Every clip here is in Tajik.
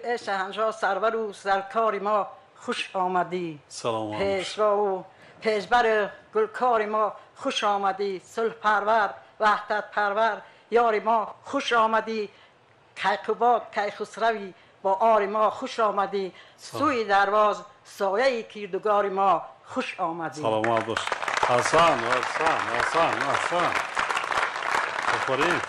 ای شهنشاه سرور و سرکار ما خوش آمدی. سلام. پیشوا و پیشبر گلکار ما خوش آمدی. صلح پرور وحدت پرور یار ما خوش آمدی. کیقباد کیخسروی با آر ما خوش آمدی. سوی درواز سایه کردگار ما خوش آمدی. سلامت باش. احسن احسن احسن احسن. آفرین.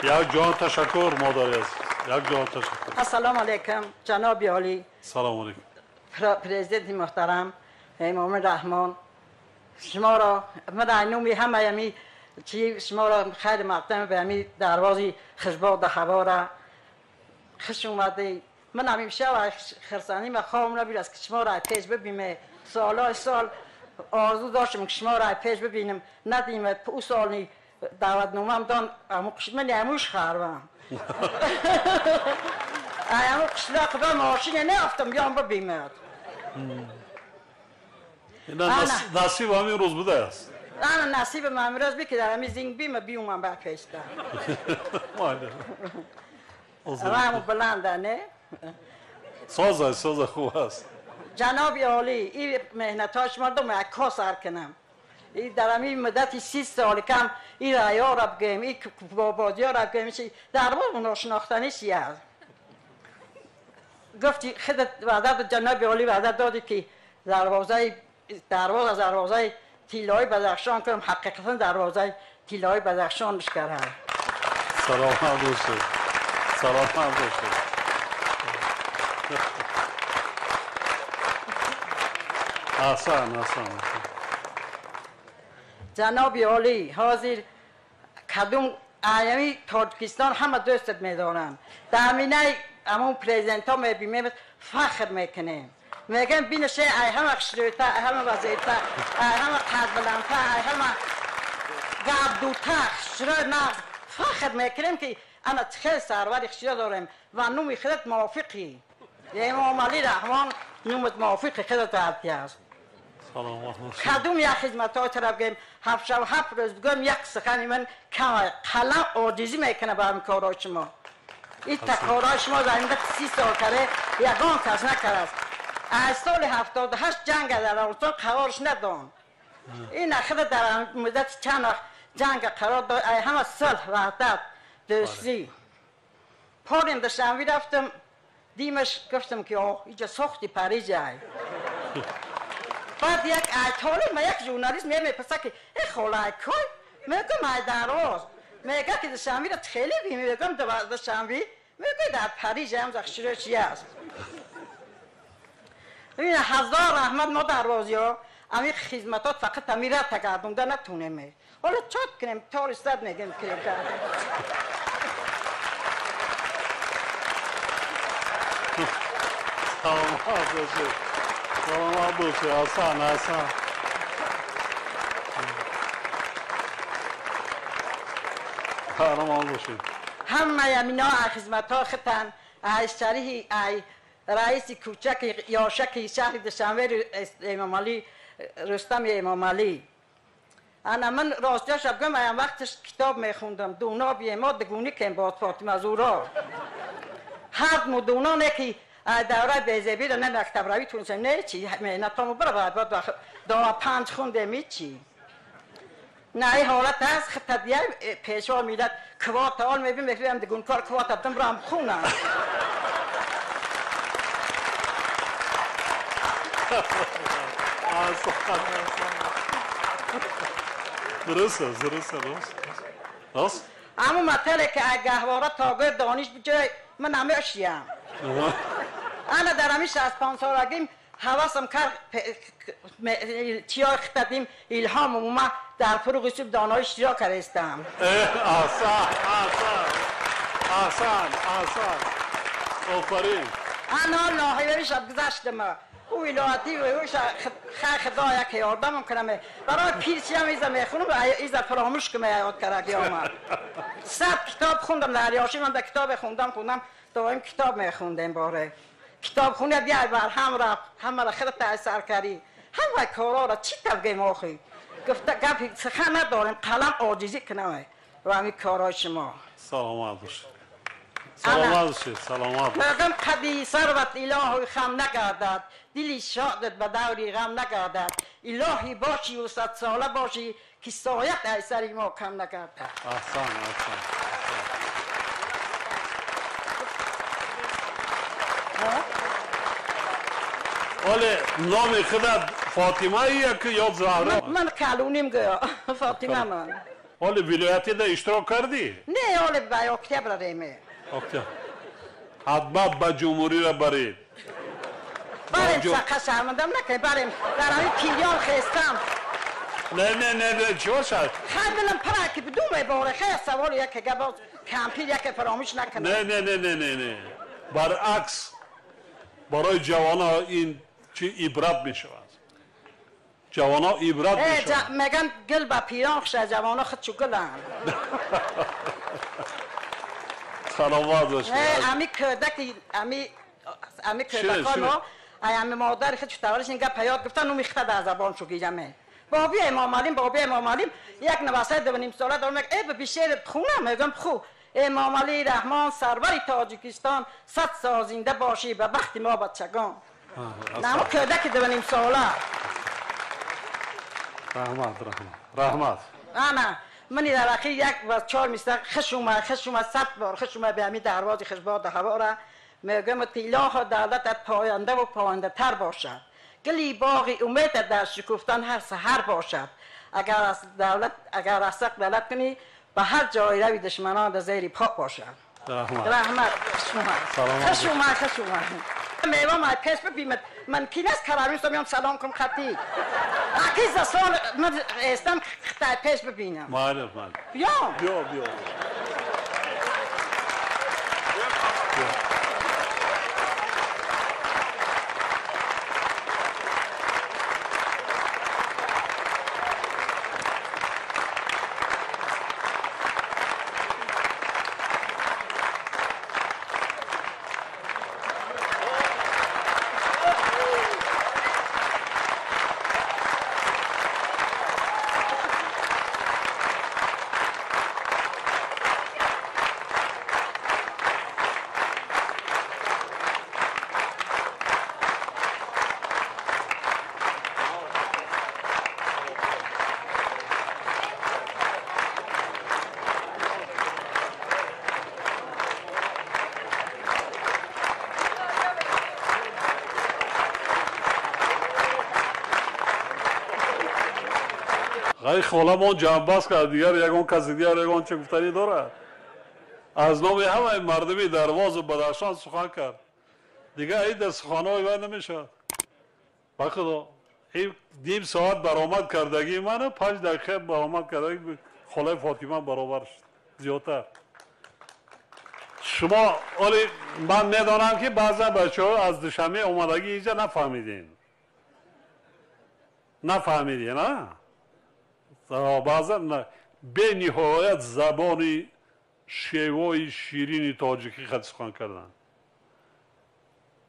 یک جان تشکر مادر عزیز. یک جان تشکر. السلام علیکم جناب عالی. سلام علیکم. پرزیدنت محترم امام رحمان، شما را من نومی همه یمی چی شما را خیر مقدم به همی دروازی خشباد هوا خوش اومدی. من همیشه خرسانی ما خواهم نبیر است که شما را پیش ببینم. سالهای سال آرزو داشتم که شما را پیش ببینم، ندیم. او سالی دعوتنامه هم دان من اموش خربم امو قشلاق به ماشین نیافتم بیام ببینم. نصیب همین روز بوده است. انا نصیب من امروز بی که در همین زنگ بیم بیومم بر پیشتم. رامو بلنده نه؟ سازه سازه خوب است. جناب عالی این مهنت ها شما دو عکاس سر کنم. این در همین مدت 30 سال کم این ریا را بگیم، این بابادی ها را بگیم، در واقع ناشناختنی چی است؟ گفتی خودت وعده جناب عالی وعده دادی که دروازه دروازه دروازه تیلای بدخشان کنم. حقیقتا دروازه تیلای بدخشان کردم. سلامت باشید. سلامت باشید. احسن احسن. جناب عالی حاضر کدوم ایامی تاجیکستان همه دوستت میدارن. در همینه همون پرزیدنت ها میبینیم فخر میکنیم. میگم بینشه ای همه خشرویتا، ای همه وزیرتا، ای همه قد بلندتا، ای همه گبدوتا خشروی نغز فخر میکنیم که انا خیلی سرور خشرو داریم و نومی خودت موافقی. امام علی رحمان نومت موافقی خودت عبدی است. کدوم یک خدمت های طرف گیم هفت شب هفت روز بگم یک سخنی من کم قلم عاجزی میکنه به همین کارهای شما. این تکارهای شما در این 30 سال کرده یگان کس نکرده است. از سال 78 جنگ در افغانستان قرارش ندان. این اخیر در مدت چند وقت جنگ قرار داد. همه صلح وحدت دوستی. پاریم دوشنبه رفتم دیمش گفتم که آه اینجا ساختی پاریج ای. بعد یک ایتالی ما یک ژورنالیست میاد میپرسه که ای خاله کی؟ میگم ای دراز. میگه که دوشنبه را خیلی بی میگم دوشنبه میگه در پاریج هم زخشیره چی است. ببین هزار رحمت ما دروازی ها همین خدمتات فقط همین را تگردونده نتونیم. حالا چات کنیم تا صد میگیم که سلامت باشید. سلامت باشید. احسن احسن. سلامت باشید. همه همینا خدمت ها ختن از شریح ای رئیس کوچک یاشک شهر دوشنبه امام علی رستم امام علی. انا من راستیش بگم ایم وقتش کتاب میخوندم دونا بیم ما دگونی کم با فاطمه زورا هر مدونا نه که دوره بیزبی رو نه مکتب روی تونستم نه چی مهنتامو برو بعد دا 5 خوندم چی نه این حالت هست خطا دیگه پیشوا میلاد کوات آل میبیم میگم دگون کار کوات بدم برام خونم. درست است درست است راست. اما مطلع که گهواره تاگر دانش بجای من همه اشیم. انا در همین 65 سالگیم حواسم کرد چیا اختدیم الهام اومد در فروغ صبح دانای اشتراک کردم. احسن احسن احسن احسن. آفرین. انا لاهیوی شب گذشتم. او ولایتی و او خدا یک یاردم کنم برای پیرچی هم ایزا میخونم ایزا فراموش کنم یاد کرد آمد. 100 کتاب خوندم در یاشی من در کتاب خوندم دائم کتاب میخوندم باره کتاب خونه بیای بر هم رفت همه را خودت اثر کردی همه کارا را چی تبگیم آخی گفته گپ سخن نداریم قلم عاجزی کنم و همین کارای شما. سلامت باشید. Саломат бошед, саломат. Мегӯям қади сарват илоҳи хам нагардад, дили шодат ба даври ғам нагардад. Илоҳӣ бошӣ ва садсола бошӣ, ки соят аз сари мо кам нагардад. Аҳсан, аҳсан. Оле номи худат Фотима ё ки ё Заҳро? Ман калоним гӯё Фотима ман. Оле вилоятида иштирок кардӣ? Не, оле ба октябр реме. Октябр. Ҳатман ба ҷумҳуриро баред. Барем, сақа шармандам накунед, барем. Дар ҳамин пирён хестам. Не, не, не, не, чӣ бошад? Хай дилам пара ки ду меборе, хай савол яке гап боз кампир яке фаромӯш накунад. Не, не, не, не, не, не. Баръакс барои ҷавонҳо ин чӣ ибрат мешавад. Ҷавонҳо ибрат мешавад. Мегӯянд гул ба пирон хуш аст, ҷавонҳо худ чу гуланд. Саломат бошед. Ами кӯдаки, ами кӯдакон мо, ами модари худ чу таваллуд ин гап ҳаёт гуфтан, ну мехта дар забон чу гираме. Боби Эмомалим, боби Эмомалим, як навасаи дувним сола дорам, мегӯям, э, биби шеър хунам, мегӯям, ху. Эмомалӣ Раҳмон, сарвари Тоҷикистон, 100 сол зинда бошӣ ба бахти мо бачагон. Намо кӯдаки дувним сола. Раҳмат, раҳмат, раҳмат. Ана, мани дар охир як ва чор мисра хуш омад, хуш омад, 100 бор хуш омад ба ҳамин дарвози хушбоду ҳавора. Мегӯям, ки илоҳо давлатат пояндаву пояндатар бошад. Гули боғи умедат дар шукуфтан ҳар саҳар бошад. Агар аз давлат, агар аз сақ давлат кунӣ, ба ҳар ҷой рави душманон дар зери по бошад. Раҳмат. Раҳмат. Хуш омад. Саломат. Хуш омад, хуш омад. Мева май пеш бибимад. Ман ки нест карарӯст меям салом кун хати. Аки засон ман эстам хитай пеш бибинам. Майли, майли. Биё. Биё, биё. Ғай холамон ҷамъбаст кард, дигар ягон каси дигар ягон чӣ гуфтанӣ дорад. Аз номи ҳамаи мардуми Дарвозу Бадахшон сухан кард. Дигар ин дар суханҳои вай намешавад. Ба худо, ин ним соат баромад кардагии ману 5 дақиқа баромад кардагии холаи Фотима баробар шуд. Зиёдтар. Шумо оли ман медонам ки баъзан бачаҳо аз Душанбе омадагӣ инҷа нафаҳмидин. Нафаҳмидин, а? Баъзан бениҳоят забони шевои ширини тоҷикӣ хат сухан карданд.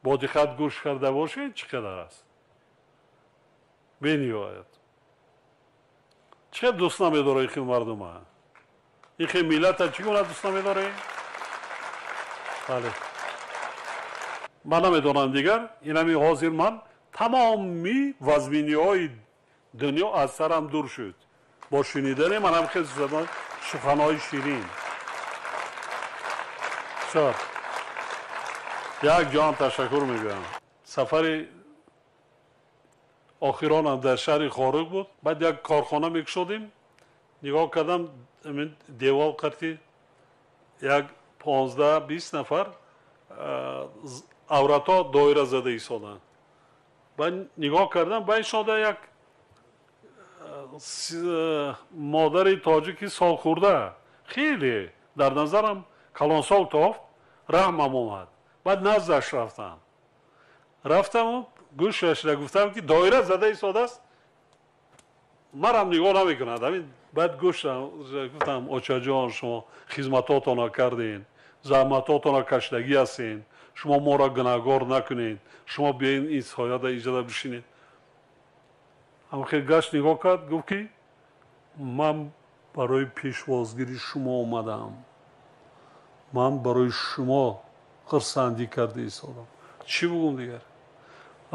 Бо диққат гӯш карда бошед, чӣ қадар аст. Бениҳоят. Чӣ қадар дӯст намедорад ин хел мардума? Ин хел миллата чӣ гуна дӯст намедоред? Бале. Ман намедонам дигар, инами ҳозир ман тамоми вазминиҳои дунё аз сарам дур шуд. Бо шунидани манам хел забон суханҳои ширин. Чор. Як ҷон ташаккур мегӯям. Сафари охиронам дар шаҳри Хоруг буд. Баъд як корхона мекушодем. Нигоҳ кардам, девол қати як 15-20 нафар аврато доира зада истоданд. Баъд нигоҳ кардам, байншода як модари тоҷики солхӯрда хеле дар назарам калонсол тофт, раҳмам омад. Баъд наздаш рафтам. Рафтаму гӯшашра гуфтам ки доира зада истодааст, марам нигоҳ намекунад. Ҳамин баъд гӯшам гуфтам, очаҷон, шумо хизматотонро кардед, заҳматотонро кашидагӣ ҳастед, шумо моро гунаҳгор накунед, шумо биёед ин сояда иҷода бишинед. Ҳамхел гашт нигоҳ кард, гуфт ки ман барои пешвозгири шумо омадам. Ман барои шумо хурсандӣ карда истодам. Чӣ бугум дигар?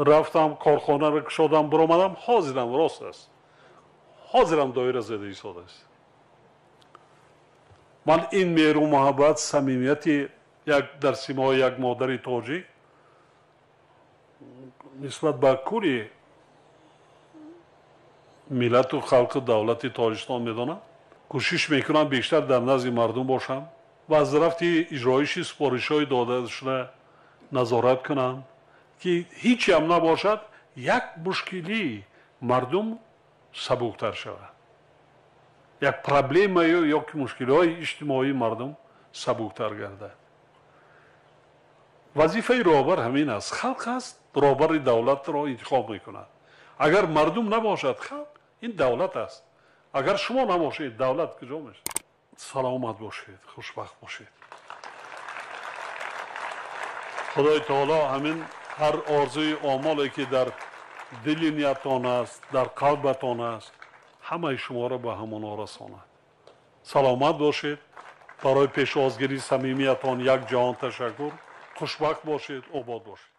Рафтам, корхонаро кушодам, биромадам, ҳозирам рост аст, ҳозирам доира зада истодааст. Ман ин меҳру муҳаббат, самимияти як дар симои як модари тоҷик нисбат ба кулли миллату халқу давлати Тоҷикистон медонам. Кӯшиш мекунам бештар дар назди мардум бошам ва аз рафти иҷроиши супоришҳои додашуда назорат кунам, ки ҳичам набошад, як мушкилии мардум сабуктар шавад, як проблемаю ё ки мушкилиҳои иҷтимоии мардум сабуктар гардад. Вазифаи роҳбар ҳамин аст. Халқ аст, роҳбари давлатро интихоб мекунад. Агар мардум набошад, халқ ин давлат аст. Агар шумо набошед, давлат куҷо мешавад? Саломат бошед, хушбахт бошед. Худои таоло ҳамин ҳар орзуи омоле ки дар дили ниятон аст, дар қалбатон аст, ҳамаи шуморо ба ҳамонҳо расонад. Саломат бошед. Барои пешвозгирии самимиятон як ҷаҳон ташаккур. Хушбахт бошед, обод бошед.